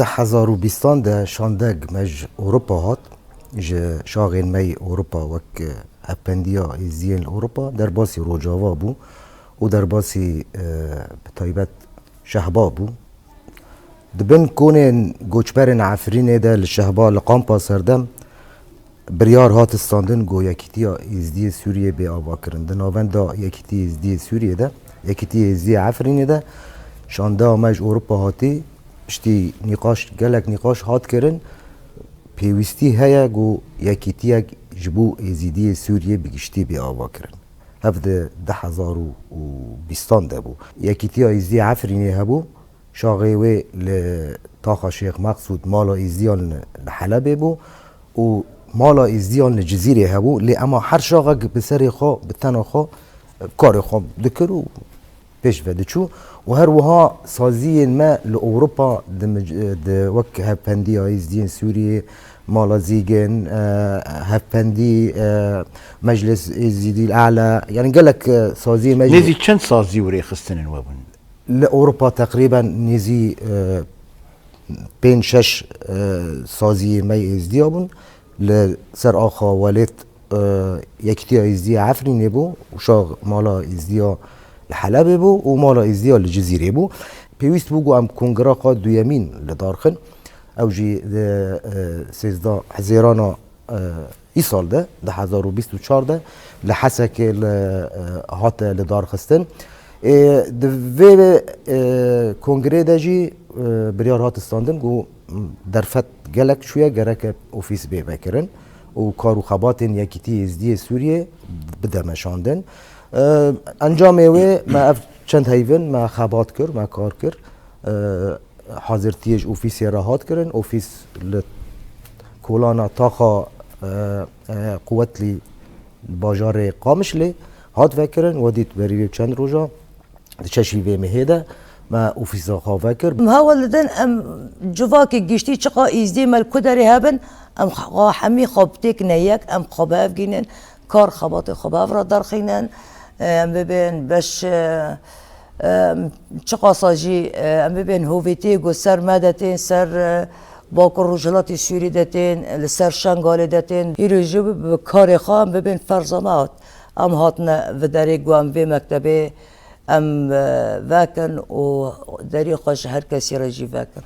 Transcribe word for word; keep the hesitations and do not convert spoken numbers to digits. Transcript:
Di hezar û bîstan de şandeg me ji Ewropa hat, ji şaxên me yê Ewropa wek, e, Hevpendiya Êzdiyên li Ewropa derbasî Rojava bû û derbasî, e, bi taybet Şehba bû. Di bin konên koçberên Efrînê de li Şehba, li kampa Serdem, biryar hat standin ku Yekîtiya Êzdiyê Sûriyê bê avakirin. Di navenda Yekîtiyê Êzdiyê Sûriyê de, Yekîtiyê Êzdiyê Efrînê de şandeya me ji Ewropa hatî, piştî nîqaş, gelek nîqaş hat kirin, pêwîstî heye ku yekîtiyek ji bo Êzîdiyê Sûriyê bi giştî bê avakirin. Hev di du hezar û bîstan de bû. Yekîtiya Êzdiyê Efrînê hebû, şaxê wê li taxa Şêx Meqsûd, mala Êzdiyan li, li Helebê bû û mala Êzdiyan li Cizîrê hebû, lê ema her şaxek bi serê xwe, bi tena xwe, karê xwe dikir û pêş ve diçû û her wiha saziyên me li Ewropa di mic-, di wek Hevpendiya Êzdiyên Sûriyê, Mala Zîgin, e, Hevpendî, e, Meclis Êzîdî Ala, yani gelek, e, saziyê me jî Nêzî çend sazî û rêxistinên we bûn? Li Ewropa teqrîben nêzî, e, pênc şeş, e, saziyê me yê Êzdiya bûn. Li ser axa welêt, e, Yekîtiya Êzdiya Efrînê bû, û şax mala Êzdiya li Helebê bû û mala Êzdiya li Cizîrê bû. Pêwîst bû ku em kongira xwe duyemîn li dar xin. Ew jî di, e, sêzdeh Hezêrana e, îsal de, du hezar û bîst û çar de li Hesekê li, e, hate li dar xistin. E, di vê, e, kongrê de jî, e, biryar hat standin ku, m, derfet gelek çûye, gereke ofîs bê vekirin û kar û xebatên Yekîtî Êzdiyê Sûriyê bide meşandin. E, encamê wê me ev çend heyvin me xebat kir, me kar kir. E, hazirtiyê ji ofîsê re hat kirin. Ofîs li kolana taxa, e, e, Quwetlî bajarê Qamişlê hat vekirin. We dît berî vê çend roja di çeşî vê mehê de me ofîsa xwe vekir. Em hewl didin em civakê giştî çiqa Êzdî me li ku derê hebin, em xwe hemî xwe bitêkine yek, em xwe bi hev gînin, kar xebatê xwe bi hev re derxînin, em bibên beş, e, Em, çiqasa jî, e, em bibên hovîtî ku ser me de tên, ser, e, Bakur Rojhilatê Sûrî de tên, li ser Şengalê de tên. Îro jî bi, bi karê xwe em bibên ferza me hat. Em hatine vi derê ku em vê mektebê em, e, vekin û derî xwe ji her kesî re jî vekin.